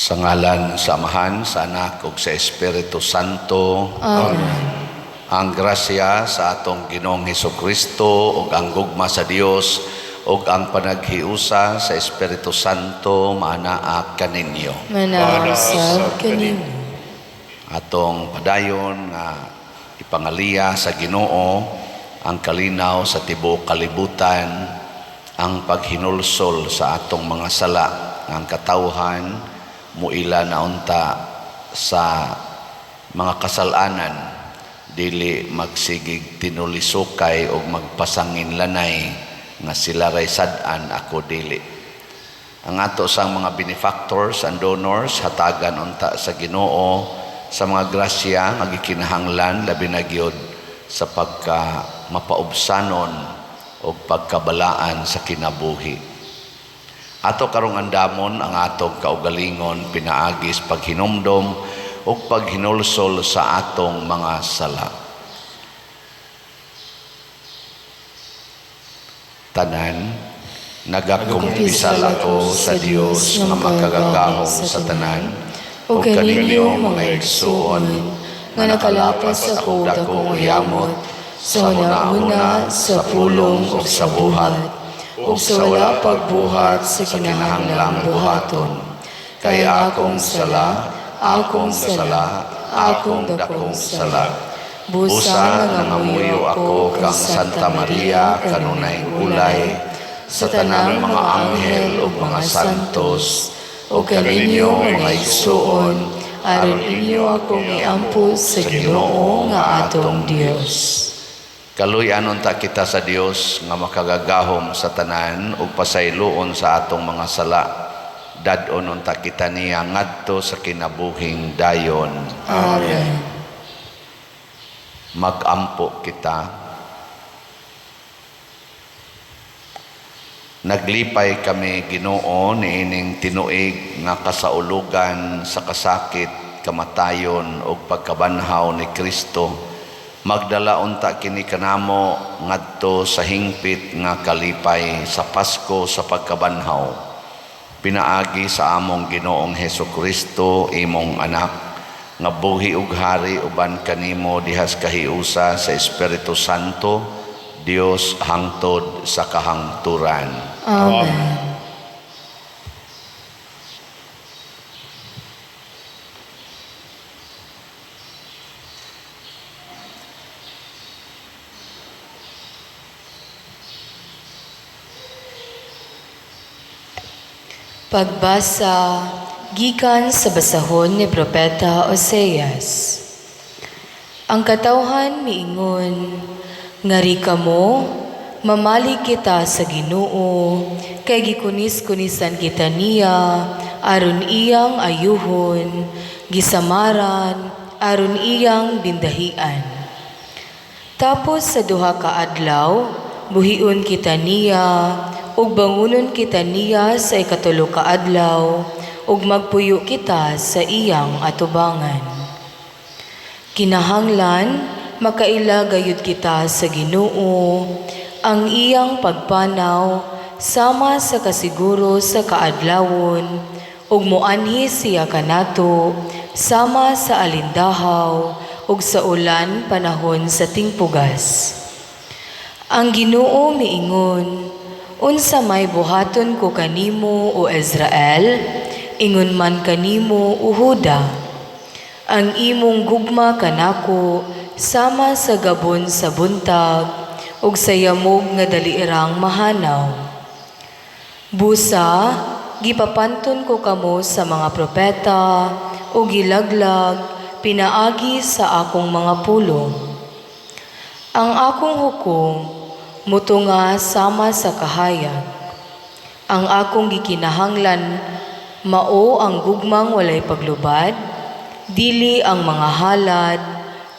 Sa ngalan sa Amahan, sa Anak ug sa Espiritu Santo. Amen. Ang grasya sa atong Ginoong Hesukristo ug ang gugma sa Dios ug ang panaghiusa sa Espiritu Santo maanaa kaninyo. Manaog sab kanimo. Atong padayon nga ipangaliya sa Ginoo ang kalinaw sa tibuok kalibutan, ang paghinulsol sa atong mga sala, ang katawhan muila na unta sa mga kasalanan, dili magsigig tinulisukay og magpasanginlanay nga sila ray sad-an, ako dili. Ang ato sang mga benefactors and donors, hatagan unta sa Ginoo sa mga grasya nga gikinahanglan, labi na gyud sa pagka mapaubsanon og pagkabalaan sa kinabuhi. Ato karong andamon ang atong kaugalingon pinaagis paghinumdom ug paghinulsol sa atong mga sala. Tanan, nagakumpisal ako sa Dios nga makagagahom sa tanan ug kaninyo, mga igsuon, nga nakalapas ako dakong yamot sa hunahuna, sa pulong ug sa buhat, ug sa wala pagbuhat sa kinahanglang buhaton. Kay akong sala, akong sala, akong dakong sala. Busa nangamuyo ako kang Santa Maria, kanunay ulay, sa tanang mga anghel ug mga santos, ug kaninyo, mga igsuon, aron inyo akong iampo sa Ginoo nga atong Dios. Kaluy-an unta kita sa Dios nga makagagahom sa tanan ug pasayloon sa atong mga sala. Dad-on unta kita niya ngadto sa kinabuhing dayon. Amen. Magampo kita. Naglipay kami, Ginoo, niining tinuig nga kasaulugan sa kasakit, kamatayon ug pagkabanhaw ni Kristo. Magdala unta kini kanamo ngadto sa hingpit nga kalipay sa Pasko sa pagkabanhaw. Pinaagi sa among Ginoong Hesukristo, imong anak, nga buhi ug hari uban kanimo dihas kahiusa sa Espiritu Santo, Dios hangtod sa kahangturan. Amen. Pagbasa gikan sa basahon ni Propeta Oseas. Ang katawhan miingon, "Ngari kamo, mamalig kita sa Ginoo, kay gikunis-kunisan kita niya aron iyang ayuhon, gisamaran aron iyang bindahian. Tapos sa 2 ka adlaw, buhion kita niya, ug bangunon kita niya sa 3 ka adlaw, ug magpuyo kita sa iyang atubangan." Kinahanglan makaila gayud kita sa Ginoo, ang iyang pagpanaw sama sa kasiguro sa kaadlawon, ug moanhi siya kanato sama sa alindahaw ug sa ulan panahon sa tingpugas. Ang Ginoo miingon, "Unsa may buhaton ko kanimo, o Israel, ingon man kanimo, o Huda? Ang imong gugma kanako sama sa gabon sa buntag ug sa yamog nga daliirang mahanaw. Busa gipapanton ko kamo sa mga propeta ug gilaglag pinaagi sa akong mga pulong. Ang akong hukom mutunga sama sa kahayag. Ang akong gikinahanglan mao ang gugmang walay paglubad, dili ang mga halad,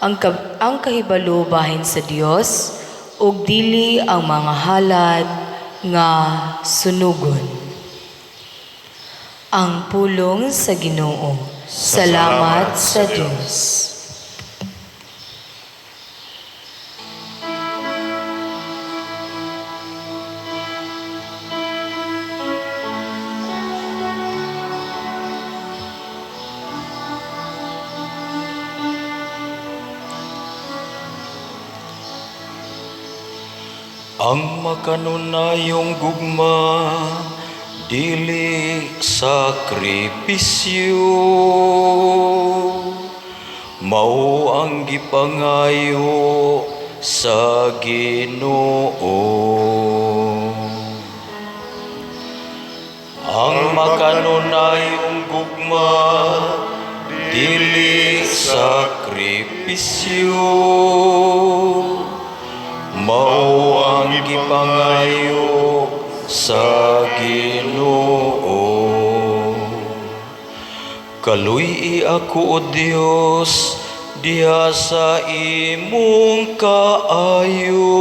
ang kahibalo bahin sa Dios, ug dili ang mga halad nga sunugon." Ang pulong sa Ginoo. Salamat sa Dios. Ang makanunayong gugma dili sakripisyo, mao ang gipangayo sa Ginoo. Ang makanunayong gugma dili sakripisyo, mao ang gipangayo sa Ginoo. Kaluy-i ako, O Dios, diha sa imong kaayo.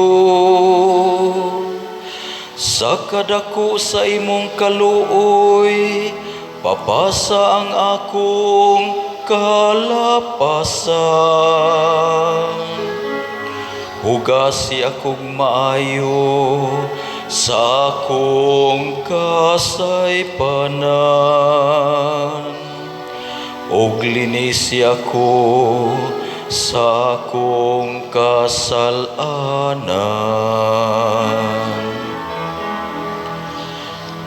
Sa kadako sa imong kaluoy, papasa ang akong kalapasan. Hugasi akong maayo sa akong kasaypanan ug linisi ako sa akong kasalanan.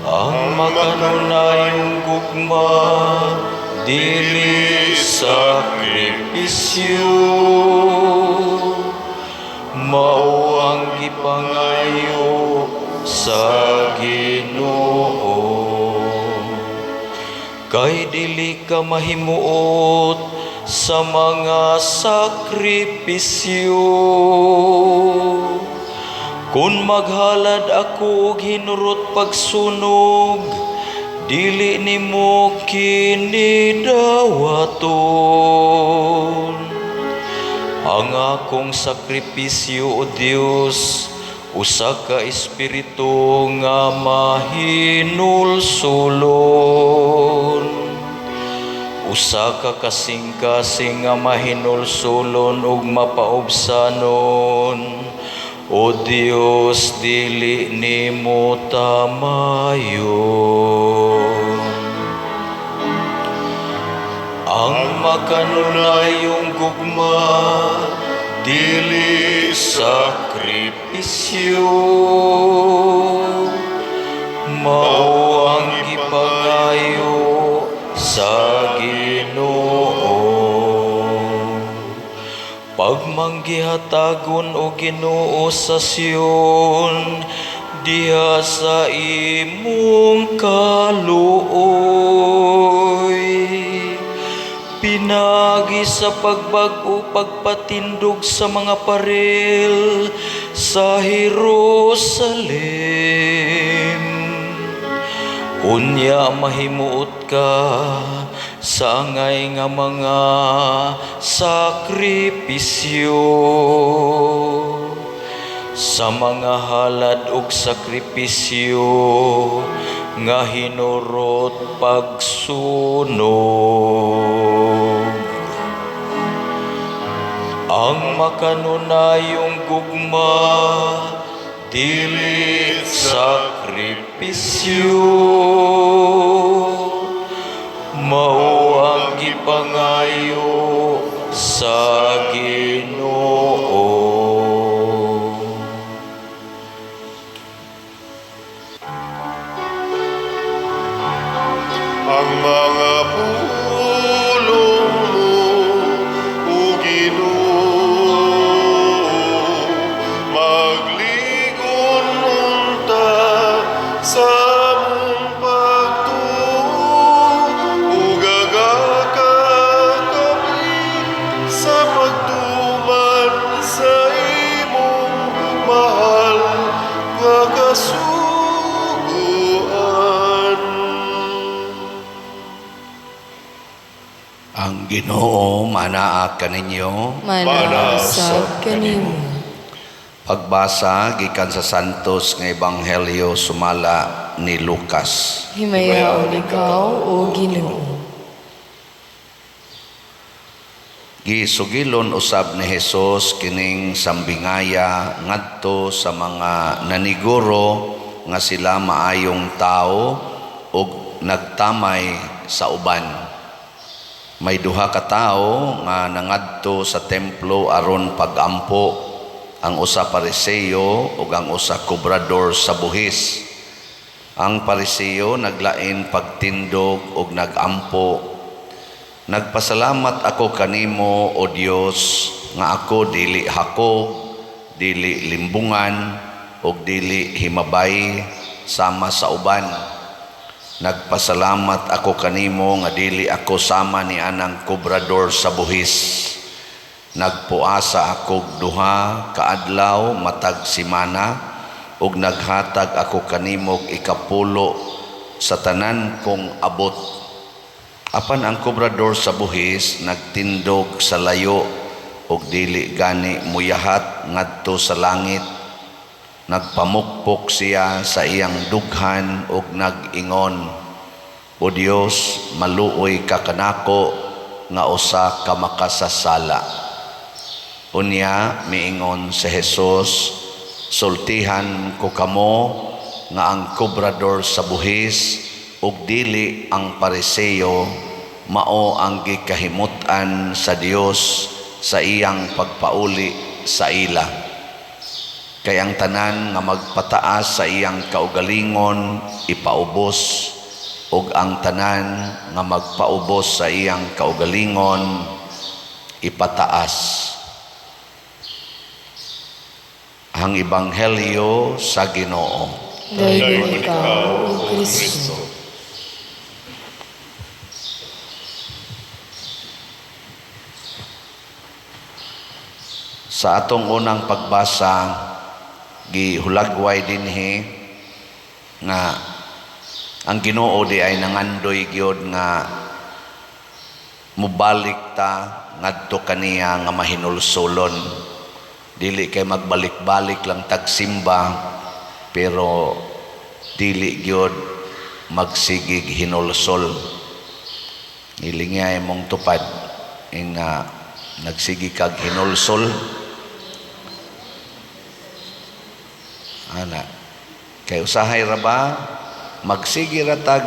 Ang makanunayong gugma dili sakripisyo, mao ang gipangayo sa Ginoo. Kay dili ka mahimuot sa mga sakripisyo. Kung maghalad ako og hinurot pagsunog, dili nimo kini dawaton. Ang akong sakripisyo, O Dios, usa ka espiritu nga mahinulsulon. Usa ka kasing-kasing nga mahinulsulon ug mapaubsanon. O Dios, dili nimo tamayon. Ang makanunayong gugma dili sakripisyo, mao ang gipangayo sa Ginoo. Pagmanggihatagon, o Ginoo, sa Sion diha sa imong kaluoy, pinaagi sa pagbag-o pagpatindog sa mga paril sa Jerusalem. Unya mahimuot ka sa angay nga mga sakripisyo, sa mga halad ug sakripisyo nga hinurot pagsunog. Ang makanunayong gugma dili sakripisyo, mao ang gipangayo sa Ginoo. Ang mga pulong mo, O Ginoo, magligon unta sa among pagtuo, ug agaka kami sa pagtuman sa imong mahal nga kasuguan. Ang Ginoo manaa kaninyo. Manausab kanimo. Pagbasa gikan sa Santos nga Ebanghelyo sumala ni Lucas. Himayaon ikaw, O Ginoo. Gisugilon usab ni Hesus kining sambingaya ngadto sa mga naniguro nga sila maayong tao ug nagtamay sa uban. May duha ka tawo nga nangadto sa templo aron pagampo. Ang usa Pariseo ug ang usa kobrador sa buhis. Ang Pariseo naglain pagtindog ug nagampo, "Nagpasalamat ako kanimo, o Dios, nga ako dili hakog, dili limbungan ug dili himabay sama sa uban. Nagpasalamat ako kanimo nga dili ako sama ni anang kobrador sa buhis. Nagpuasa ako 2 ka adlaw matag semana ug naghatag ako kanimo og ikapulo sa tanan kong abot." Apan ang kobrador sa buhis nagtindog sa layo ug dili gani muyahat ngadto sa langit. Nagpamukpok siya sa iyang dughan ug nag-ingon, "O Dios, maluoy ka kanako nga usa ka makasasala." Unya miingon si Jesus, "Sultihan ko kamo nga ang kobrador sa buhis ug dili ang Pariseo mao ang gikahimut-an sa Dios sa iyang pagpauli sa ila. Kay ang tanan nga magpataas sa iyang kaugalingon ipaubos, ug ang tanan nga magpaubos sa iyang kaugalingon ipataas." Ang Ebanghelyo sa Ginoo. Dayon ikaw, O Kristo. Sa atong unang pagbasa, gihulagway dinhi nga ang Ginoo di ay nangandoy gyud nga mubalik ta ngadto kaniya nga mahinulsolon. Dili kay magbalik-balik lang tagsimba, pero dili gyud magsigig hinulsol. Nilingya imong tupad ing nagsigi kag hinulsol. Ana, kay usahay ra ba magsigi ra tag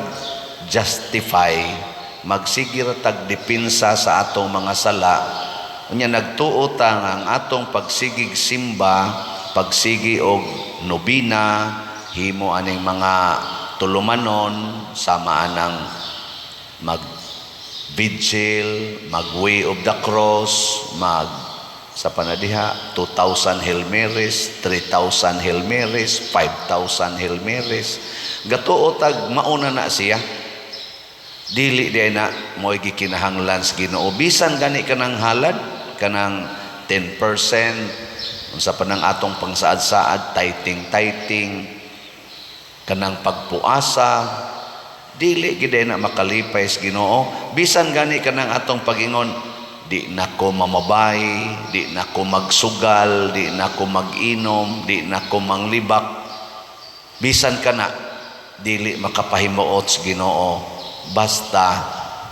justify, magsigi ra tag depensa sa atong mga sala. Unya nagtuo ta nga ang atong pagsigig simba, pagsigi og nobina, himo aning mga tulumanon, sama anang mag vigil, mag way of the cross, mag sa panadiha 2,000 Hail Marys, 3,000 Hail Marys, 5,000 Hail Marys. Gatuo tag mauna na siya. Dili di na mo'y gikinahanglan sa Ginoo. Bisan gani kanang halad, kanang 10%, unsa pa nang atong pangsaad-saad, tithing-tithing, kanang pagpuasa, dili gid na makalipay sa Ginoo. Bisan gani kanang atong pagingon, di na ko mamabay, di na ko magsugal, di na ko mag-inom, di na ko manglibak. Bisan kana dili makapahimuot sa Ginoo, basta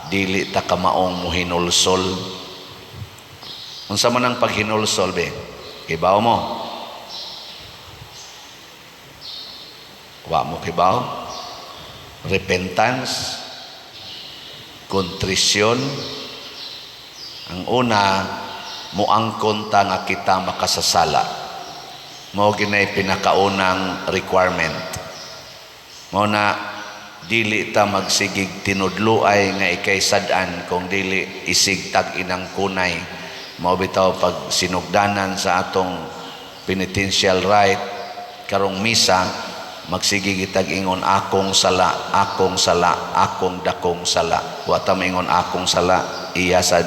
dili ta kamaong muhinulsol. Unsa man ang paghinulsol be? Kibaw mo? Wa mo kibaw? Repentance, contrition. Ang una, muangkon ta nga kita makasasala. Mao ginay pinakaunang requirement. Mao na dili ta magsigig tinudluay nga ikay sad-an kung dili isig tag inang kunay. Mao bitaw pag sinugdanan sa atong penitential rite karong misa, magsige kitag ingon akong sala, akong sala, akong dakong sala. Wa ta maingon akong sala, iya sad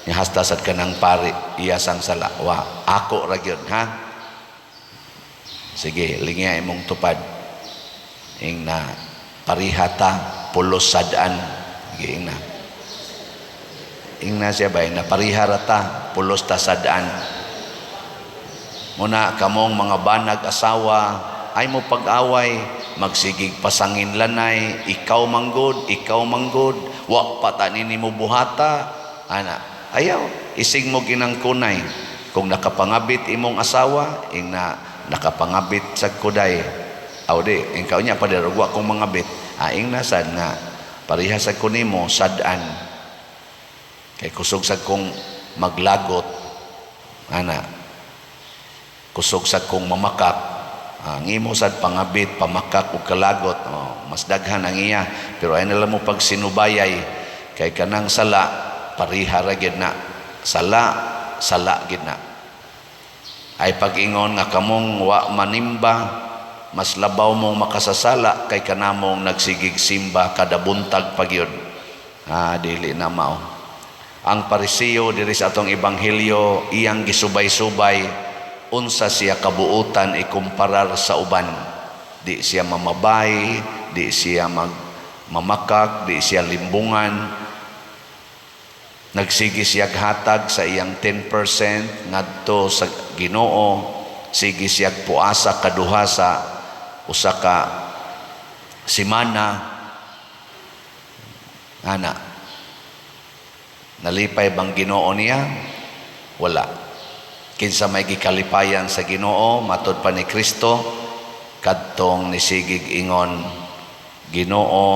nihasta sad kanang pari, iya sang sala. Wa ako ra gyud, ha? Sige, lingya imong tupad. Ing na parihata pulos sad-an. Sige, ing na. Ing na siya ba, ing na parihara ta pulos ta sad-an. Muna kamong mga banag asawa, ay mo pag-away, magsigig pasangin lanay, ikaw manggod, ikaw manggod, wa pa ta nini mo buhata, ana, ayaw, isig mo ginangkunay. Kung nakapangabit imong asawa, ing na nakapangabit sa kuday, aw di, ing kaunya pa di, wa kong mangabit, aing nasad nga, pareha sa kunimo, sad-an. Kay kusog sa kong maglagot, ana. Kusog sa kong mamakak. Ang imo sad pangabit, pamakak ug kalagot, oh, mas daghan ang iya, pero ay nila mo pag sinubayay kay kanang sala pareha ra gyud na. Sala, sala gyud na. Ay pag-ingon nga kamong wa manimba, mas labaw mong makasasala kay kanamong nagsigig simba kada buntag pagyud. Ah, dili na mao. Ang Pariseo diri sa atong ebanghelyo, iyang gisubay-subay unsa siya kabuutan ikumparar sa uban. Di siya mamabay, di siya mag mamakak, di siya limbungan. Nagsige siya hatag sa iyang 10% ngadto sa Ginoo, sige siya puasa kaduha sa usa ka semana. Ana, nalipay bang Ginoo niya? Wala. Kinsa may gikalipayan sa Ginoo, matod pa ni Kristo, kadtong nisigig ingon, "Ginoo,"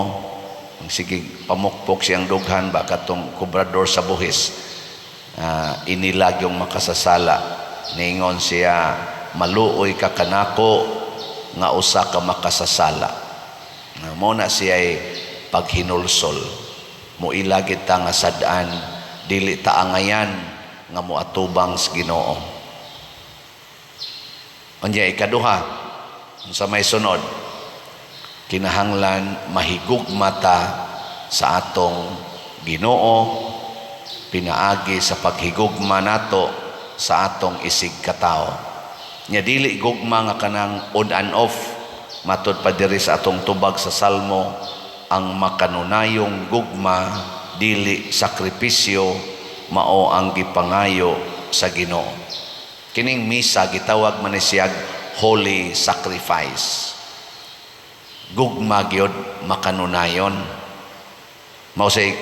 ang sigig pamukpok siyang dughan ba, katong kobrador sa buhis, inilag yung makasasala. Niingon siya, "Maluoy ka kanako nga usa ka makasasala." Mo na siya ay paghinulsol. Moila kita nga sad-an, dili ta angayan nga moatubang sa Ginoo. Unya ikaduha, sa may sunod, kinahanglan mahigugma ta sa atong Ginoo pinaagi sa paghigugma nato sa atong isig katao. Nya dili gugma nga kanang on and off. Matod pa diri sa atong tubag sa Salmo, ang makanunayong gugma dili sakripisyo, mao ang gipangayo sa Ginoo. Kining misa gitawag man ni siyag holy sacrifice. Gugma gyud makanunayon. Mao say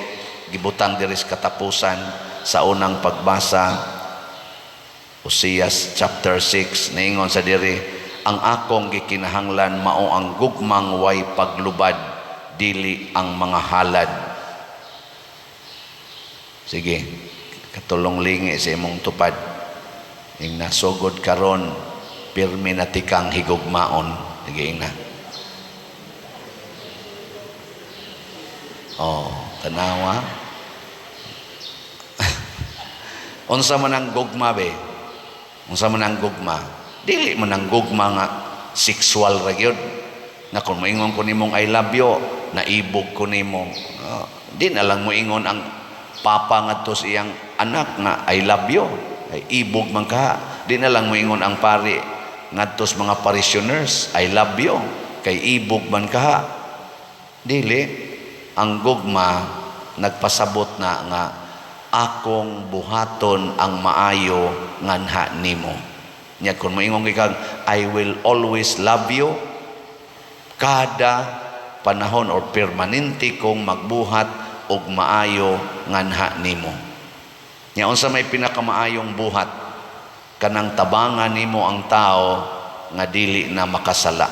gibutang diri sa katapusan sa unang pagbasa, Oseas chapter 6, niingon sa diri, "Ang akong gikinahanglan mao ang gugmang way paglubad, dili ang mga halad." Sige, katulong lingi sa imong tupad. Ing nasugod karon, pirmi na tikang higugmaon. Sige, ing na. Oh, tanawa. Unsa man ang gugma be? Unsa man ang gugma? Dili man ang gugma nga sexual ra gyud. Na kung moingon ko nimong "I love you," naibog ko nimo. Oh, di na lang moingon ang papa ngadto sa iyang anak nga "I love you." Ay ibog man ka. Di na lang moingon ang pari ngadto sa mga parishioners, "I love you." Kay ibog man ka. Dili ang gugma nagpasabot na nga akong buhaton ang maayo nganha nimo. Nya kung moingon kang "I will always love you," kada panahon or permanente kong magbuhat og maayo nganha nimo. Nya unsa may pinakamaayong buhat? Kanang tabangan nimo ang tao nga dili na makasala.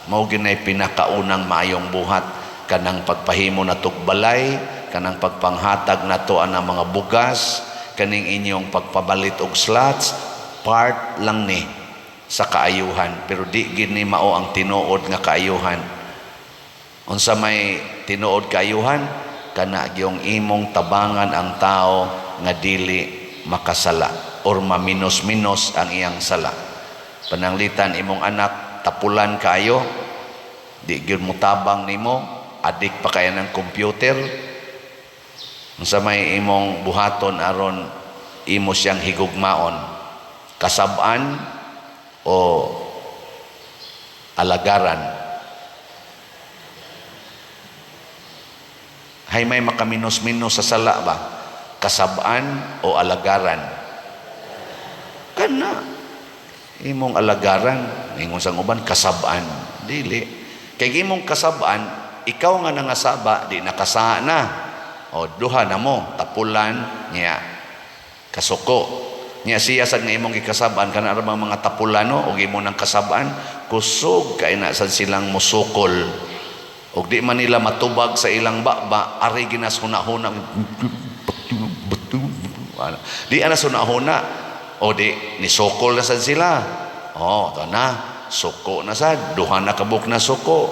Mao ginay pinakaunang maayong buhat, kanang pagpahimo natog balay, kanang pagpanghatag nato ang mga bugas, kaning inyong pagpabalit og slots, part lang ni sa kaayuhan, pero di gid ni mao ang tinuod nga kaayuhan. Unsa may tinuod kaayuhan? Kana gyung imong tabangan ang tao nga dili makasala or maminos-minos ang iyang sala. Pananglitan imong anak tapulan kaayo, di gyud mo tabang nimo, adik pa kaya ng computer. Unsa may imong buhaton aron imo siyang higugmaon? Kasab-an o alagaran? Hay may makaminos-minos sa sala ba? Kasab-an o alagaran? Kana imong alagaran, ingon sang uban kasab-an. Dili. Kay imong kasab-an, ikaw nga nangasaba, di nakasa na. O duha na mo, tapulan niya kasuko. Niya siya sad nga imong gikasab-an, kana ra bang mga tapulano og imo nang kasab-an, kusog kay na sad silang musukol. Og di man nila matubag sa ilang baba, ari ginas huna-huna. Di ana sunahuna. O di nisukol na sad sila. Oh, to na. Suko na sad, duha na kabuk na suko.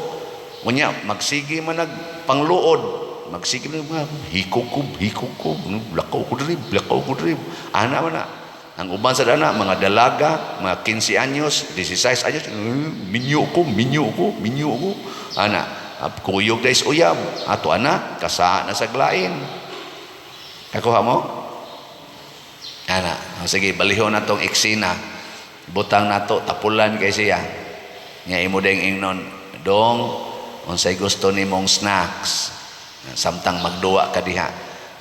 Unya magsige man nag pangluod, magsige man mga hikog ko, hikog ko, lakaw ko diri, lakaw ko diri. Ana man na. Ang uban sa dana, mga dalaga, mga 15 anyos, 16 anyos, "Eh, minyo ko, minyo ko, minyo ko." Ana, kuyog dahil sa uyab. Ato ana, kasa na sa glain. Kakuha mo? Ana, o sige, balihon na tong eksena. Butang nato, tapulan kay siya. Nya imo ding ingnon, "Dong, unsay gusto nimong snacks?" Samtang magduwa ka diha.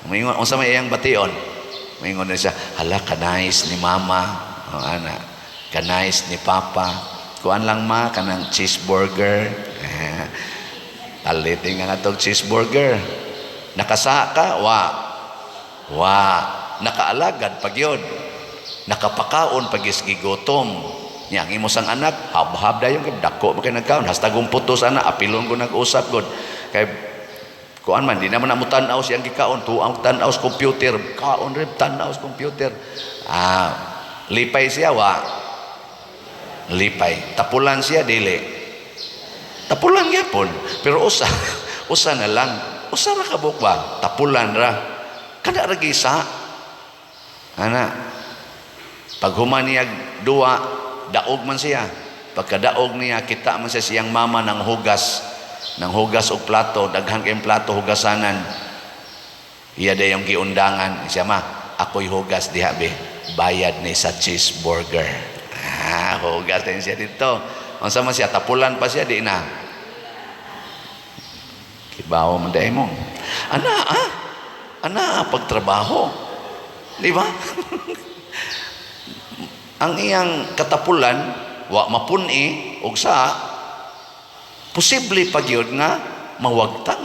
Moingon, unsa may iyang bation? Moingon na siya, "Hala, ka-nice ni Mama." O, ana, "Ka-nice ni Papa. Kuan lang, Ma, kanang cheeseburger." Palitin nga natong cheeseburger. Nakasa ka? Wa. Wa. Nakaalagad pag yun. Nakapakaon pag gigutom. Nya ang imo sang anak, hab-hab dayon kay dako man kay nagkaon. Hastagong putos ana, apilon ko nag-usap god. Kay kuan man, di naman na mo tan-aw siyang gikaon, tuang tan-aw sa computer, kaon rin tan-aw sa computer. Ah, lipay siya, wa? Lipay. Tapulan siya, dili? Tapulan gyapon. Pero usa, usa na lang. Usa ra ka buok ba? Tapulan ra. Kada ra gisa. Ana. Pag human niya duwa, daog man siya. Pagkadaog niya, kita man siya siyang mama ng hugas. Nang hugas og plato, daghan kayong plato hugasanan. Iya dayong giundangan. Siya, "Ma, ako'y hugas diha be. Bayad ni sa cheeseburger." Ah, hugas din siya dito. Unsa man siya, tapulan pa siya, di na? Kibaw man dahil mo. Ana, ah, ana, pagtrabaho. Di ba? Ang iyang katapulan, wa mapuni, og sa, posible pa gyud nga mawagtang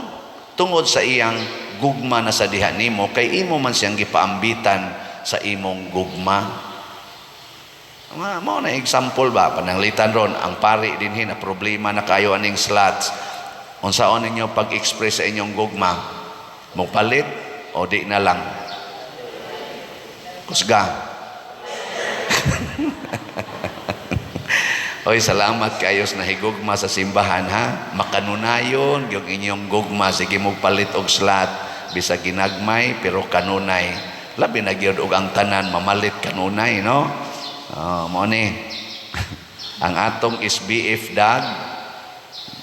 tungod sa iyang gugma na sa diha nimo, kay imo man siyang gipaambitan sa imong gugma. Mga mao na example ba, pananglitan ron ang pari dinhi na problema na kayo aning slots. Unsaon ninyo pag-express sa inyong gugma? Mopalit o di na lang? Kusga. Oy, salamat kayo sa nahigugma sa simbahan, ha. Makanunayon yung inyong gugma, sige mo palit og slot bisag ginagmay pero kanunay. Labi na gyud og ang tanan mamalit kanunay, no? Oh, mo ni ang atong SBF dag.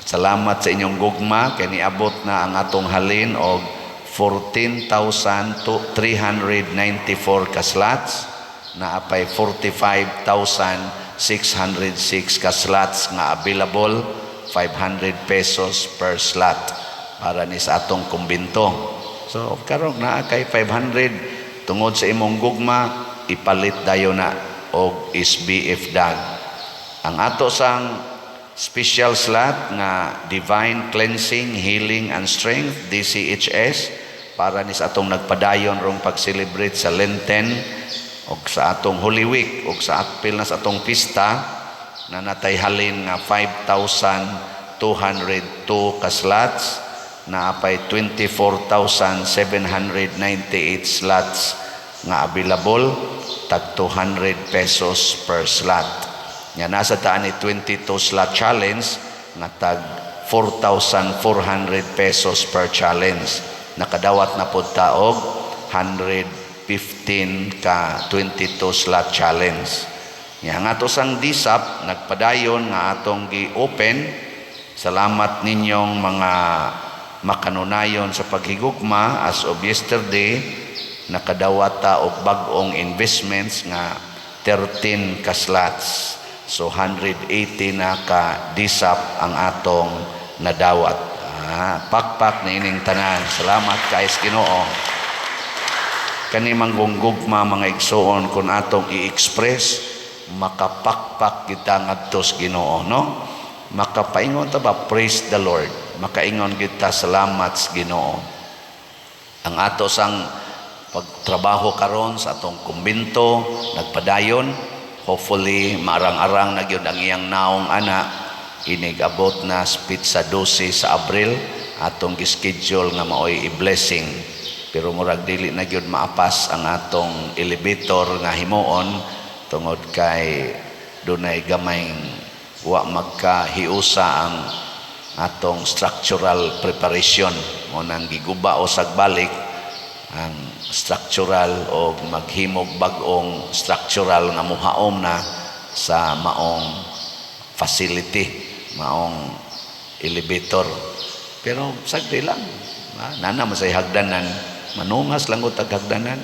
Salamat sa inyong gugma kay niabot na ang atong halin og 14,394 ka slots, naa pay 45,606 ka slots nga available, 500 pesos per slot para ni sa atong kumbinto. So karon naa kay 500, tungod sa imong gugma, ipalit dayon na og SBF dag. Ang ato sang special slot nga Divine Cleansing, Healing and Strength, DCHS, para ni sa atong nagpadayon rong pag-celebrate sa Lenten og sa atong Holy Week og sa atpil na sa atong pista, na natay halin nga 5,202 ka slots, naa pay 24,798 slots nga available, tag 200 pesos per slot. Nga nasa taan ni 22 slot challenge nga tag 4,400 pesos per challenge. Nakadawat na pod ta og 115 ka 22 slot challenge. Nga ang ato sang DSAP nagpadayon nga atong gi-open. Salamat ninyong mga makanunayon sa paghigugma. As of yesterday, nakadawat ta og bag-ong investments nga 13 ka slots. So 180 na ka DSAP ang atong nadawat. Ah, pakpak na ining tanan. Salamat kay Ginoo. Kani manggugma, mga igsoon, kung atong i-express, makapakpak kita ngadto sa Ginoo, no? Makapaingon ta ba, "Praise the Lord." Makaingon kita, "Salamat sa Ginoo." Ang ato sang pagtrabaho karon sa atong kumbinto nagpadayon. Hopefully maarang-arang na gyud ang iyang naong ana, inig abot na sa 12 sa Abril atong gischedule nga maoy i-blessing, pero murag dili na gyud maapas ang atong elevator nga himuon tungod kay Dunay gamayng wa magkahiusa ang atong structural preparation, mo nang giguba o sagbalik ang structural o maghimog bag-ong structural nga muhaom na sa maong facility, maong elevator. Pero sagdi lang. Ah, nana man say hagdanan, manungas lang og hagdanan.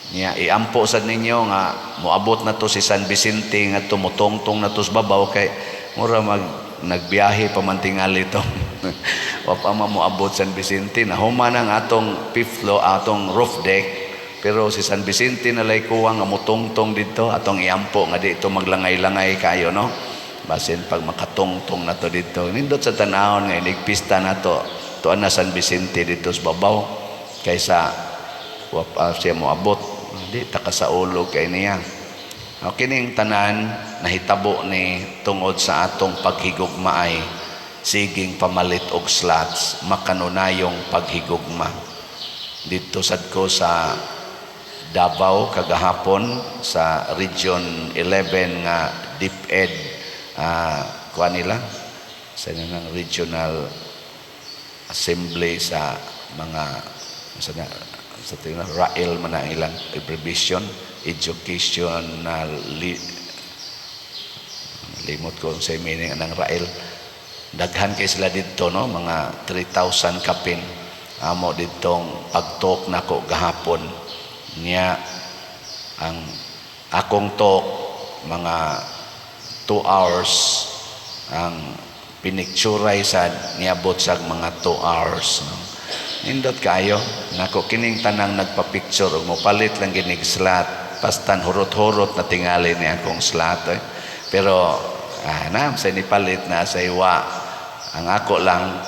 Niya iampo sad ninyo nga moabot na to si San Vicente nga tumutungtong na to sa babaw kay mura mag nagbiyahe pa man tingali to. Wa pa man moabot San Vicente, na human ang atong fifth floor, atong roof deck, pero si San Vicente na lay kuwang nga mutungtong didto. Atong iampo nga dito maglangay-langay kayo, no? Basin pag makatungtong na to didto, nindot sa tanawon nga inig pista na to, tuan na San Vicente didto sa babaw kaysa wa pa siya moabot. Di ta ka sa ulo kay niya. O kining tanan nahitabo ni tungod sa atong paghigugmaay siging pamalit og slots, makanunayong paghigugma. Didto sad ko sa Davao kagahapon sa Region 11 nga DepEd, kuan nila sa nang regional assembly sa mga sa tingnan RAEL man ang ilang abbreviation, educational limot ko sa meaning ng RAEL. Daghan kay sila didto, no? Mga 3,000 kapin amo ditong pagtalk nako gahapon. Niya ang akong talk mga 2 hours, ang pinicturay sad niabot sa mga 2 hours, no? Nindot kayo nako kining tanang nagpa-picture ug mopalit lang ginig slot, pastan hurot-hurot na tingali ni akong slot, eh. Pero na sa nipalit na sa iwa, ang ako lang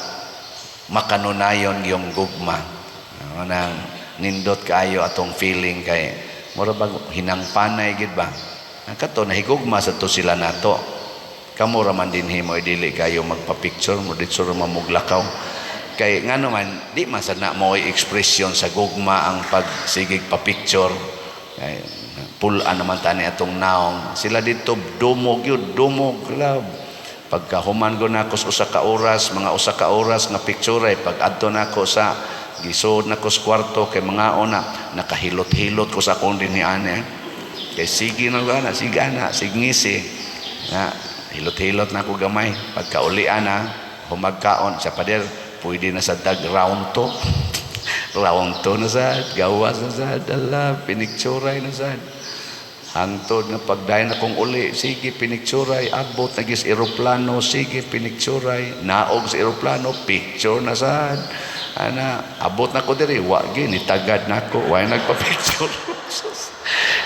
makanunayon yung gugma. Ano nang nindot kaayo atong feeling kay mura bag hinangpanay gid ba. Ang kato nahigugma sa to sila nato. Kamo ra man dinhi mo dili kayo magpa-picture mo didto ra mamuglakaw. Kay ngano man di man sad na mo ekspresyon sa gugma ang pagsigig pa-picture. Kay pul-an naman tani atong naong. Sila didto dumog yun, dumog love. Pagkahuman ko nako sa usa ka oras, mga usa ka oras nga picture ay pag adto nako sa gisod nako sa kwarto kay mga ona nakahilot-hilot ko sa akong dinhi ani. Kay sige na na, sige na, signgisi. Na hilot-hilot na ako gamay. Pagkaulian na, humagkaon sa pader, pwede na sa tag round 2. Round 2 na sad, gawas na sad, ala, pinicturay na sad. Hangtod nga pagdayon akong uli, sige pinicturay, abot na gis eroplano, sige pinicturay, naog sa eroplano, picture na sad. Ana, abot na ko diri, wa gi nitagad nako, way nagpa-picture.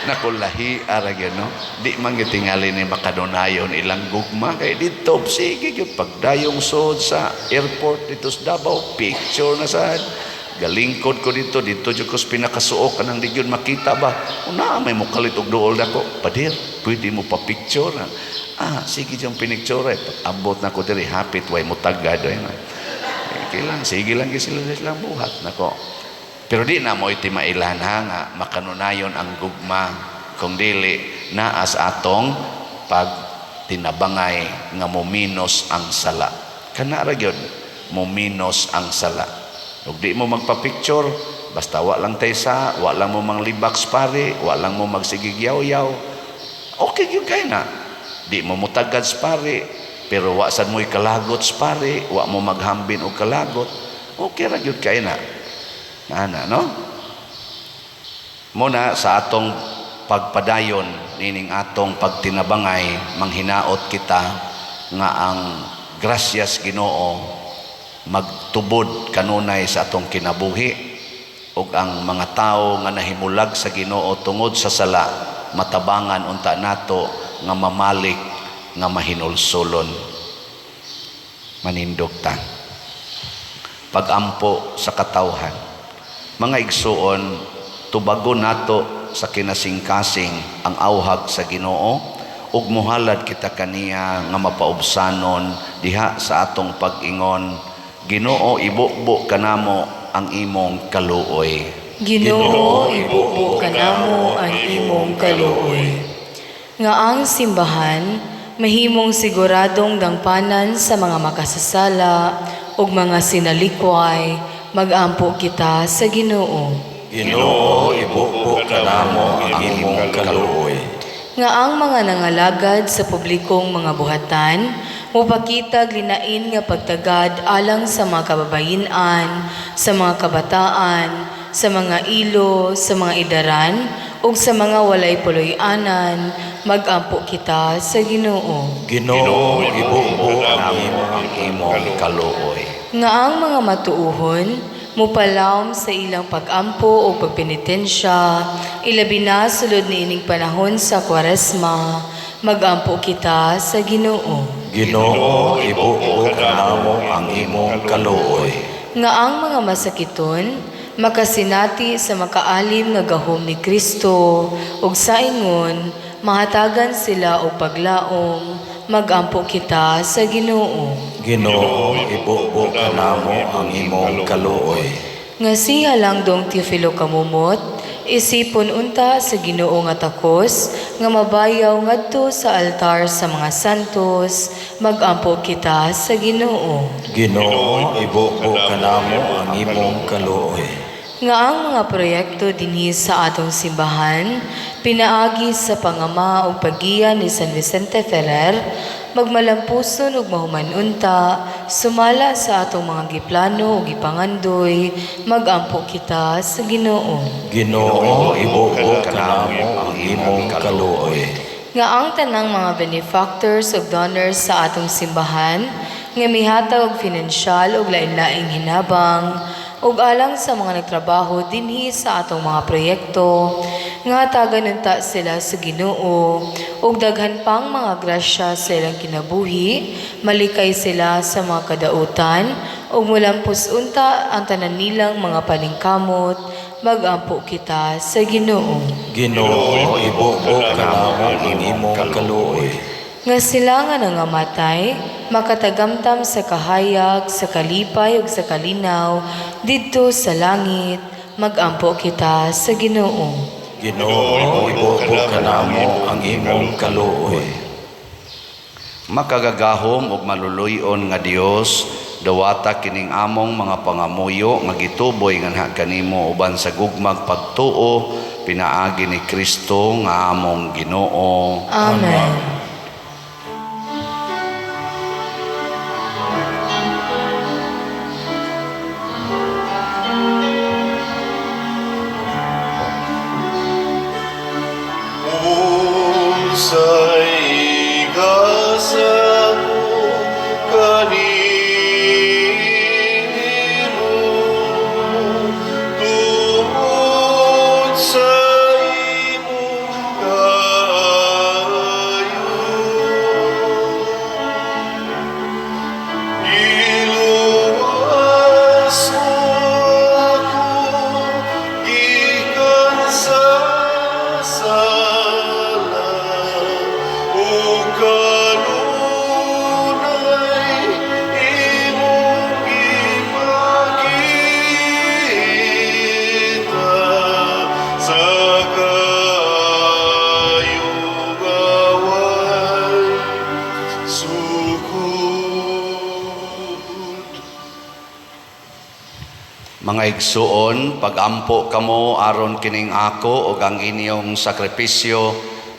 Nako lahi ara gyud, no. Di man gyud tingali ni makadunayon ilang gugma kay didto sige gyud pagdayong sod sa airport dito sa Davao, picture na sad. Galingkod ko dito, dito jud ko sa pinakasuok kanang di gyud makita ba. Una may mokalit og duol nako. "Pader, pwede mo pa picture?" "Ah, sige," jud pinicture. Eh. Abot na ko diri, hapit way mo tagad ay na. Okay lang, sige lang gyud sila silang buhat nako. Pero di na mo itimailan ha nga makanunayon ang gugma kung dili naa sa atong pag tinabangay nga mominos ang sala. Kana ra gyud, mominos ang sala. Ug di mo magpa-picture, basta wa lang tay sa, wa lang mo manglibak sa pare, wa lang mo magsigig yaw-yaw. Okay gyud kay na. Di mo mutagad sa pare, pero wa sad mo'y kalagot sa pare, wa mo maghambin og kalagot. Okay ra gyud kay na. Ana, no? Muna sa atong pagpadayon nining atong pagtinabangay, manghinaot kita nga ang grasyas Ginoo magtubod kanunay sa atong kinabuhi ug ang mga tawo nga nahimulag sa Ginoo tungod sa sala matabangan unta nato nga mamalik nga mahinulsolon. Manindog ta. Pagampo sa katawhan. Mga igsuon, tubagon nato sa kinasingkasing ang auhag sa Ginoo ug muhalad kita kaniya nga mapaubsanon diha sa atong pag-ingon, "Ginoo, ibubo kanamo ang imong kaluoy." Ginoo, ibubo kanamo ang imong kaluoy. Nga ang simbahan mahimong siguradong dangpanan sa mga makasasala ug mga sinalikway, magampo kita sa Ginoo. Ginoo, ibubo kanamo ang imong kaluoy. Nga ang mga nangalagad sa publikong mga buhatan mopakitag linain nga pagtagad alang sa mga kababayen-an, sa mga kabataan, sa mga ilo, sa mga idaran, ug sa mga walay puloy-anan, magampo kita sa Ginoo. Ginoo, ibubo Kanamo ang imong kaluoy. Nga ang mga matuohon mupalawom sa ilang pag-ampo o pagpenitensya, ilabi na sulod niining panahon sa Kwaresma, magampo kita sa Ginoo. Ginoo, ibubo kanamo ang imong kaluoy. Nga ang mga masakiton makasinati sa makaalim nga gahom ni Kristo ug sa ingon mahatagan sila og paglaom, magampo kita sa Ginoo. Ginoo, ibubo kanamo ang imong kaluoy. Nga si Halangdong Teofilo Camomot, isipon unta sa Ginoo nga takos nga mabayaw ngadto sa altar sa mga santos, magampo kita sa Ginoo. Ginoo, ibubo kanamo ang imong kaluoy. Nga ang mga proyekto dinhi sa atong simbahan pinaagi sa pangama ug paggiya ni San Vicente Ferrer magmalampuson ug mahuman unta sumala sa atong mga giplano ug gipangandoy, magampo kita sa Ginoo. Ginoo, ibubo kanamo ang imong kaluoy. Nga ang tanang mga benefactors ug donors sa atong simbahan nga mihatag og finansyal ug lain-laing hinabang ug alang sa mga nagtrabaho dinhi sa atong mga proyekto, nga hatagan unta sila sa Ginoo ug daghan pang mga grasya sa ilang kinabuhi, malikay sila sa mga kadautan ug mulampos unta ang tanan nilang mga paningkamot, magampo kita sa Ginoo. Ginoo, ibubo kanamo ang imong kaluoy. Nga sila nga nangamatay, makatagamtam sa kahayag, sa kalipay ug sa kalinaw, didto sa langit, magampo kita sa Ginoo. Ginoo, ibubo kanamo ang imong kaluoy. Makagagahom ug maluluy-on nga Dios, dawata kining among mga pangamuyo nga gituboy nganha kanimo uban sa gugmag pagtuo pinaagi ni Kristo nga among Ginoo. Amen. Unsay igasa ko kanimo tungod sa imong kaayo? Giluwas mo ako gikan sa sala ug kanunay imong gipakita sa kaayo nga way sukod. Mga igsuon, pagampo kamo aron kining ako ug ang inyong sakripisyo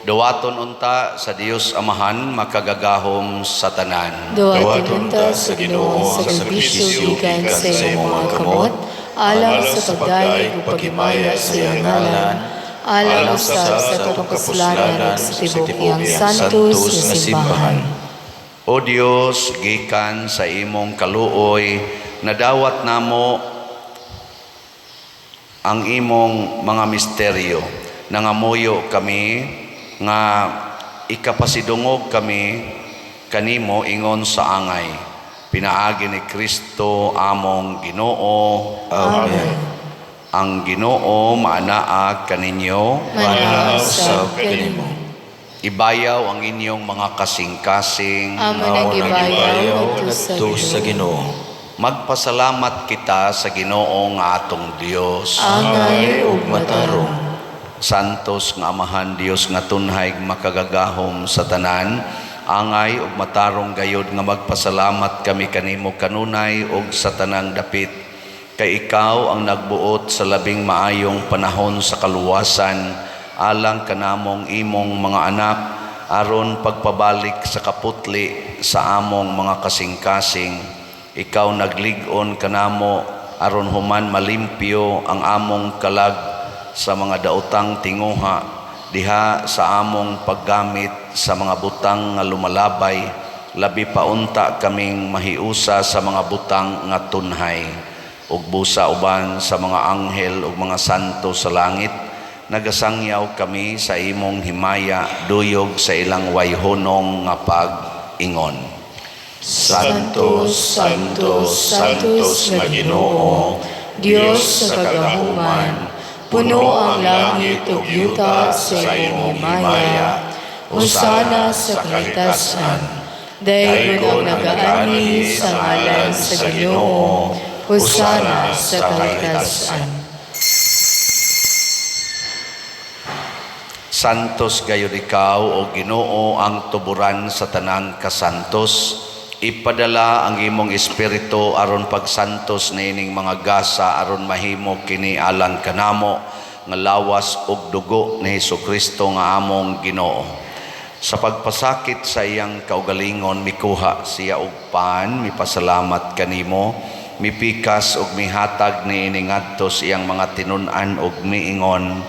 duwaton unta sa Dios Amahan makagagahom sa tanan. Duwaton unta sa Ginoo ang sakripisyo gikan sa imong mga kamot, alang sa pagdayeg ug paghimaya sa iyang ngalan, alang usab sa atong kapuslanan ug sa tibuok iyang santos nga simbahan. O Dios, gikan sa imong kaluoy, nadawat namo ang imong mga misteryo. Nangamuyo kami nga ikapasidungog kami kanimo ingon sa angay. Pinaagi ni Kristo among Ginoo. Amen. Ang Ginoo maanaa kaninyo. Manaa usab kanimo. Ibayaw ang inyong mga kasing-kasing. Amo nang gibayaw ngadto ngadto sa Ginoo. Magpasalamat kita sa Ginoo nga atong Dios. Angay ug matarong. Santos nga Amahan, Dios nga tunhay makagagahom sa tanan, angay ug matarong gayod nga magpasalamat kami kanimo kanunay ug sa tanang dapit, kay ikaw ang nagbuot sa labing maayong panahon sa kaluwasan alang kanamong imong mga anak, aron pagpabalik sa kaputli sa among mga kasing-kasing. Ikaw naglig-on kanamo aron human malimpyo ang among kalag sa mga daotang tinguha diha sa among paggamit sa mga butang nga lumalabay, labi pa unta kaming mahiusa sa mga butang nga tunhay. Ug busa uban sa mga anghel ug mga santo sa langit, nagasangyaw kami sa imong himaya duyog sa ilang wayhunong nga pag-ingon. Santo, Santo, Santos nga Ginoo, Dios sa kagahuman, puno ang langit ug yuta sa imong himaya. Hosana sa kahitasan. Daygon ang nagaanhi sa ngalan sa Ginoo. Hosana sa kahitasan. Santos gayud ikaw, o Ginoo, ang tuburan sa tanang kasantos. Ipadala ang imong espiritu aron pagsantos niining mga gasa aron mahimo kini alang kanamo nga lawas ug dugo ni Hesukristo nga among Ginoo. Sa pagpasakit sa iyang kaugalingon, mikuha siya og pan, mipasalamat kanimo, mipikas ug mihatag niini ngadto sa iyang mga tinun-an ug miingon,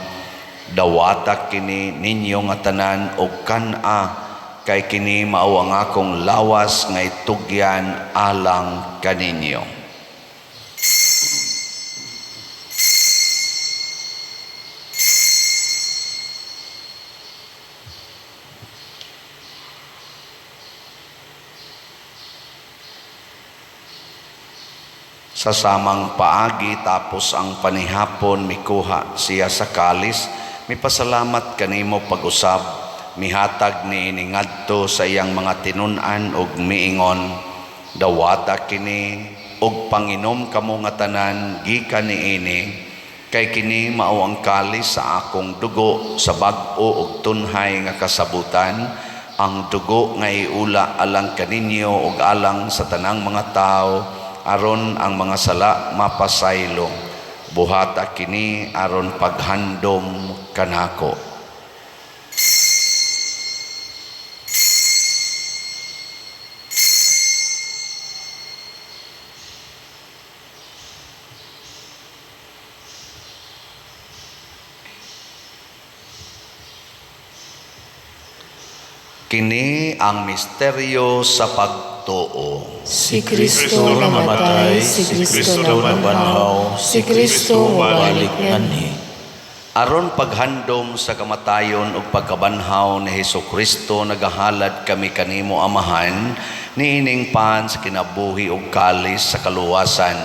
"Dawata kini ninyo nga tanan og kan-a, kay kini mao ang akong lawas nga itugyan alang kaninyo." Sa samang paagi, tapos ang panihapon, mikuha siya sa kalis, mipasalamat kanimo pag-usab, mihatag niini ngadto sa iyang mga tinun-an ug miingon, "Dawata kini ug panginom kamo nga tanan gikan niini, kay kini mao ang kalis sa akong dugo sa bag-o ug tunhay nga kasabutan, ang dugo nga iula alang kaninyo ug alang sa tanang mga tawo aron ang mga sala mapasaylo. Buhata kini aron paghandom kanako." Kini ang misteryo sa pagtuo. Si Kristo namatay, si Kristo nabanhaw, si Kristo mobalik nganhi. Aron paghandom sa kamatayon ug pagkabanhaw ni Hesukristo, nagahalad kami kanimo, Amahan, niining pan sa kinabuhi ug kalis sa kaluwasan.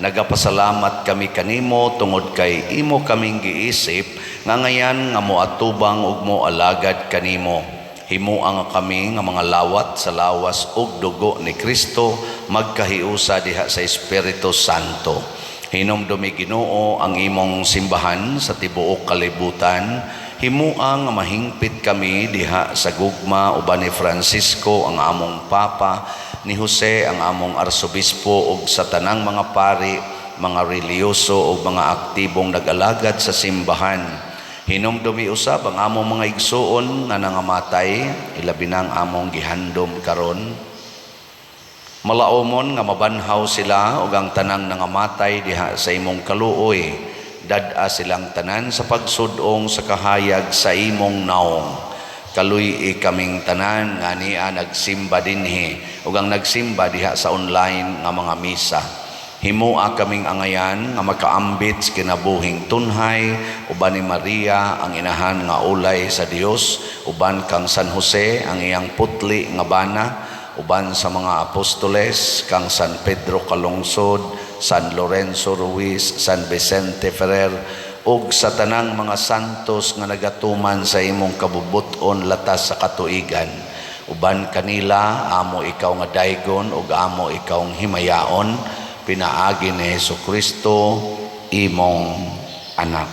Nagapasalamat kami kanimo tungod kay imo kaming giisip nga ngayan nga moatubang ug moalagad kanimo. Himua nga kami nga mga lawat sa lawas ug dugo ni Kristo magkahiusa diha sa Espiritu Santo. Hinumdumi, Ginoo, ang imong simbahan sa tibuok kalibutan. Himua nga mahingpit kami diha sa gugma uban ni Francisco ang among Papa, ni Jose ang among Arsobispo ug sa tanang mga pari, mga relihiyoso ug mga aktibong nag-alagad sa simbahan. Hinumdumi usab ang among mga igsuon nga nangamatay, ilabi na ang among gihandom karon. Malaumon nga mabanhaw sila ug ang tanang nangamatay diha sa imong kaluoy. Dad-a silang tanan sa pagsud-ong sa kahayag sa imong naong. Kaluy-i kaming tanan nga ania nagsimba dinhi ug ang nagsimba diha sa online nga mga misa. Himua kaming angayan nga makaambit sa kinabuhing tunhay uban ni Maria ang inahan nga ulay sa Dios, uban kang San Jose ang iyang putli nga bana, uban sa mga apostoles kang San Pedro Calungsod, San Lorenzo Ruiz, San Vicente Ferrer ug sa tanang mga santos nga nagatuman sa imong kabubut-on latas sa katuigan. Uban kanila amo ikaw nga daygon ug amo ikaw himayaon, pinaagi ni Hesukristo imong anak.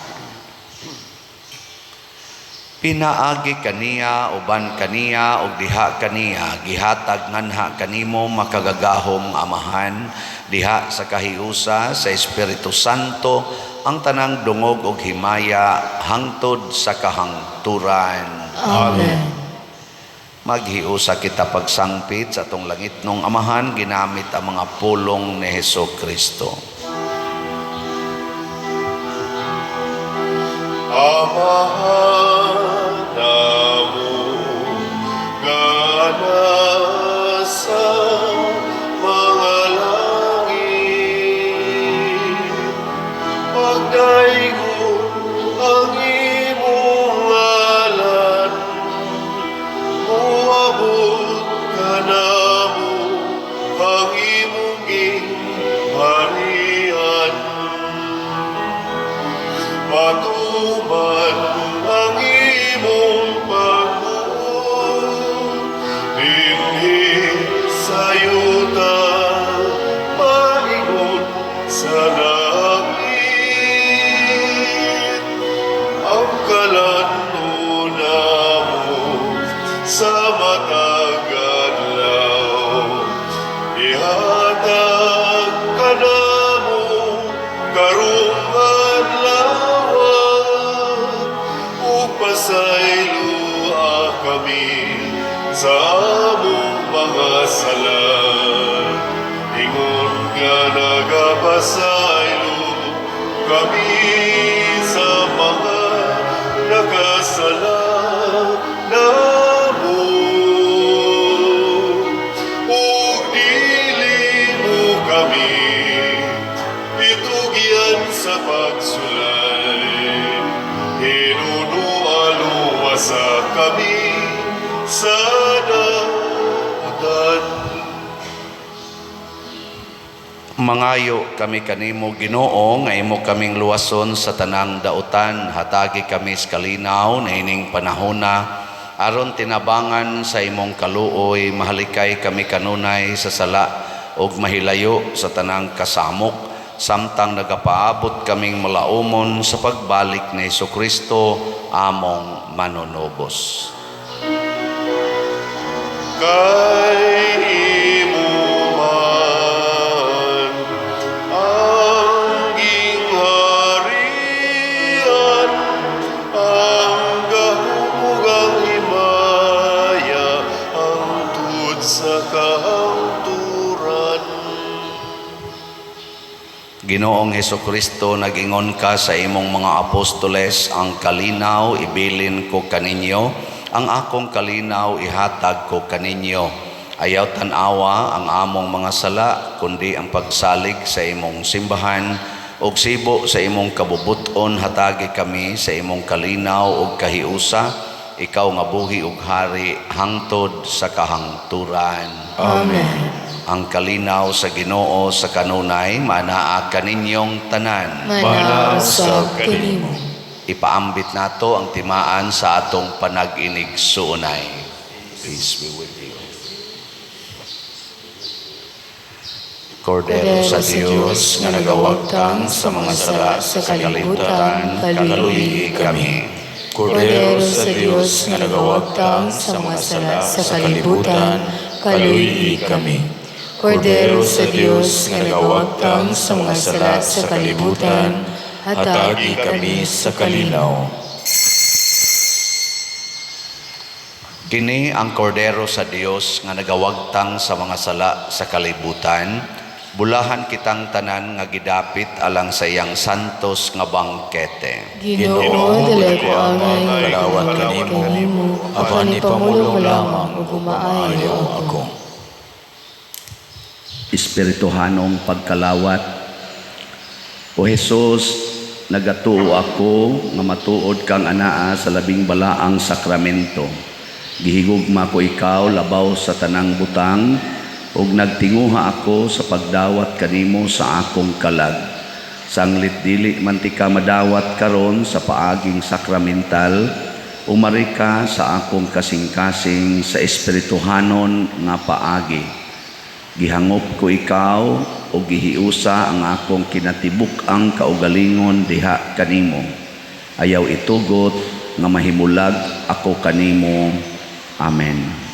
Pinaagi kaniya, uban kaniya, ug diha kaniya, gihatag nganha kanimo, makagagahom Amahan, diha sa kahiusa sa Espiritu Santo, ang tanang dungog ug himaya hangtod sa kahangturan. Amen. Maghiusa kita pagsangpit sa atong langitnong Amahan ginamit ang mga pulong ni Heso Kristo. Amahan namo nga nasa mga langit, pagdaygon ang imong ngalan, moabot kanamo ang imong gingharian, matuman ang imong pagbuot dinhi sa yuta maingon sa langit. Ang kalan-on namo sa matag adlaw ihatag kanamo karong adlaw, ug pasayloa kami sa among mga sala, ingon nga nagapasaylo kami sa mga nakasala namo, ug dili mo kami itugyan sa pagsulay, hinunoa luwasa kami sa dautan. Mangayo kami kanimo, Ginoo, nga imo kaming luwason sa tanang dautan. Hatagi kami sa kalinaw niining panahona, aron tinabangan sa imong kaluoy mahalikay kami kanunay sa sala ug mahilayo sa tanang kasamok, samtang nagapaabot kaming malaumon sa pagbalik ni Kristo among manunubos. Kay imo man ang gingharian, ang gahom ug ang himaya hangtod sa kahangturan. Ginoong Hesukristo, nag-ingon ka sa imong mga apostoles, "Ang kalinaw ibilin ko kaninyo, ang akong kalinaw ihatag ko kaninyo." Ayaw tan-awa ang among mga sala, kundi ang pagsalig sa imong simbahan, ug sibo sa imong kabubuton hatagi kami sa imong kalinaw ug kahiusa, ikaw nga buhi ug hari hangtod sa kahangturan. Amen. Ang kalinaw sa Ginoo sa kanunay manaa kaninyong tanan. Manaa usab kanimo. Ipaambit nato ang timaan sa atong panag-inigsuonay. Peace be with you. Kordero sa Dios nga nagawagtang sa mga sala sa kalibutan, kaluyi kami. Kordero sa Dios nga nagawagtang sa mga sala sa kalibutan, kaluyi kami. Kordero sa Dios nga nagawagtang sa mga sala sa kalibutan, hatagi kami sa kalinaw. Kini ang Kordero sa Dios nga nagawagtang sa mga sala sa kalibutan. Bulahan kitang tanan nga gidapit alang sa iyang santos nga bangkete. Ginoo, dili ko angay Kalawat kanimo, apan ipamulong lamang ug maayo ako. Espirituhanong pagkalawat. O Jesus, nagatuo ako nga matuod kang anaa sa labing balaang sakramento. Gihigugma ko ikaw labaw sa tanang butang, ug nagtinguha ako sa pagdawat kanimo sa akong kalag. Sanglit dili man ti ka madawat karon sa paaging sakramental, umari ka sa akong kasing-kasing sa espirituhanon nga paagi. Gihangop ko ikaw o gihiusa ang akong kinatibuk-ang kaugalingon diha kanimo. Ayaw itugot nga mahimulag ako kanimo. Amen.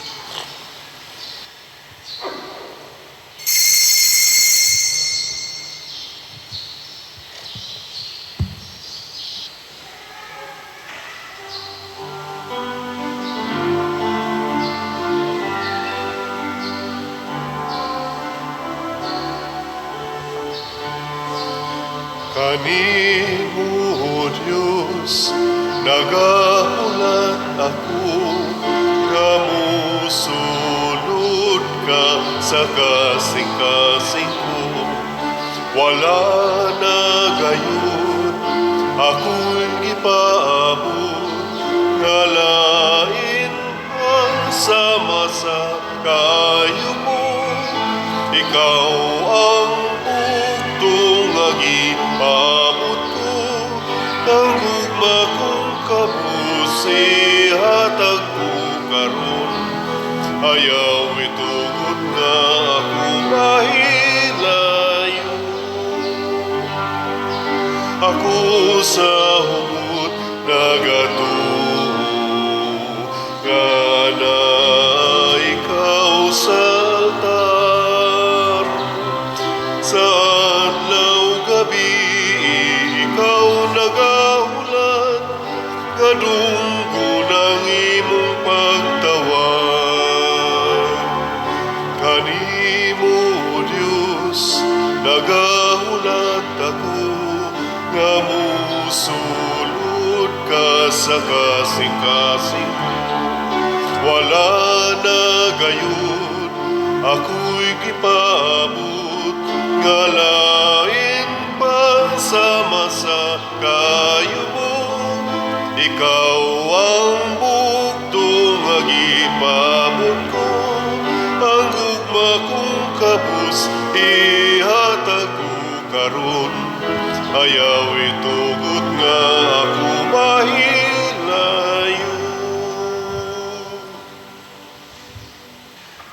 Kanimo, O Diyos, nagahulat ako, nga musulod ka sa kasing-kasing ko. Wala na gayud ako'y gipaabot, nga lain ang sama sa kaayo mo. Ikaw ang bugtong nga gipaabot ko, ang gugma kong kabus, ihatag ko karon. Ayaw itugot nga ako mahilayo. Ako sa hugot nagatuo nga naa ikaw sa altar. Sa adlaw gabi ikaw nagahulat, kadunggon ang imong pagtawag. Kanimo, Diyos, nagahulat ako, nga musulod ka sa kasing-kasing ko. Wala na gayud ako'y gipaabot, nga lain pa sama sa kaayo mo. Ikaw ang bugtong nga gipaabot ko, ang gugma kong kabus, ihatag ko karon. Ayaw itugot nga ako mahilayo.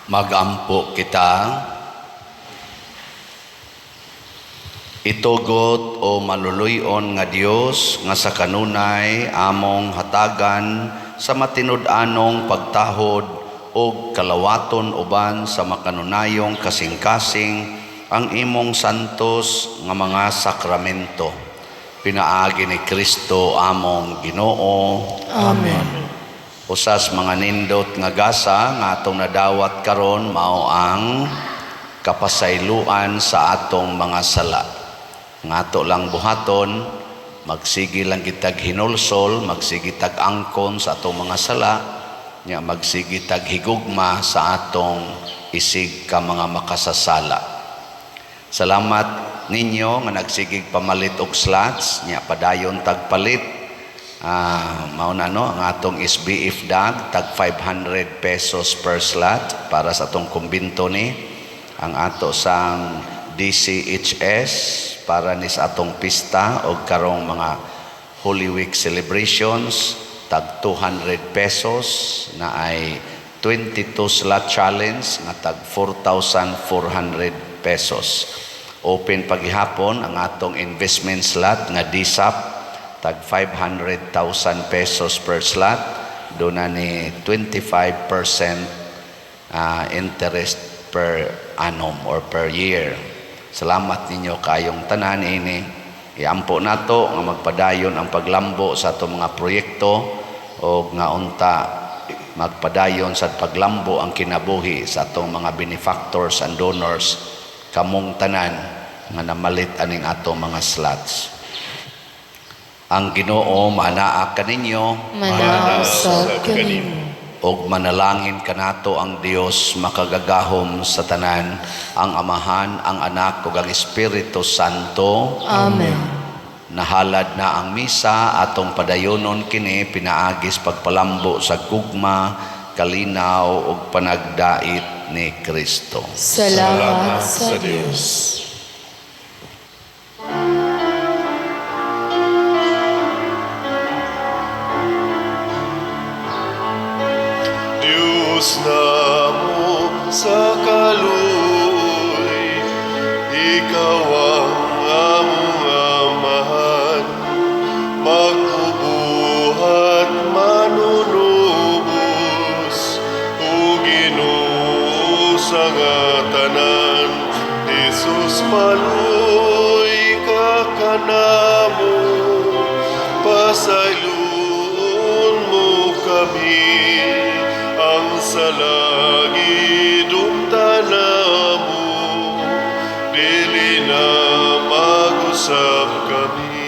Magampo kita. Itugot o maluluy-on nga Dios nga sa kanunay among hatagan sa matinud-anong pagtahod og kalawaton uban sa makanunayong kasing-kasing ang imong santos nga mga sakramento. Pinaagi ni Kristo among Ginoo. Amen. Usas mga nindot nga gasa nga atong nadawat karon mao ang kapasayloan sa atong mga sala. Nga ato lang buhaton, magsigi lang kitag hinulsol, magsigi tag angkon sa atong mga sala, nya magsigi tag higugma sa atong isig ka mga makasasala. Salamat ninyo nga nagsigig pamalit og slots, nya padayon tagpalit. Mao na no ang atong SBF dag tag 500 pesos per slot para sa atong kumbinto ni ang ato sang DCHS para ni sa atong pista og karong mga Holy Week celebrations tag 200 pesos na ay 22 slot challenge nga tag 4,400 pesos. Open paghihapon ang atong investment slot nga DSAP tag 500,000 pesos per slot, doon na ni 25% interest per annum or per year. Salamat ninyo kayong tanan ini. Iampo nato nga magpadayon ang paglambo sa atong mga proyekto o nga unta magpadayon sa paglambo ang kinabuhi sa atong mga benefactors and donors kamong tanan nga namalit aning atong mga slots. Ang Ginoo manaa kaninyo, Manaa usab kanimo. Og manalangin kanato ang Dios makagagahom sa tanan, ang Amahan, ang Anak ug ang Espiritu Santo. Amen. Nahalad na ang misa, atong padayonon kini pinaagis pagpalambo sa gugma, kalinaw ug panagdait ni Kristo. Salamat sa Dios. Diyos namo sa kaluoy, ikaw ang among amahan, magbubuhat tanan. Jesus, maluoy ka kanamo, pasayloon mo kami, ang sala gidumtan namo, dili na mag-usab kami.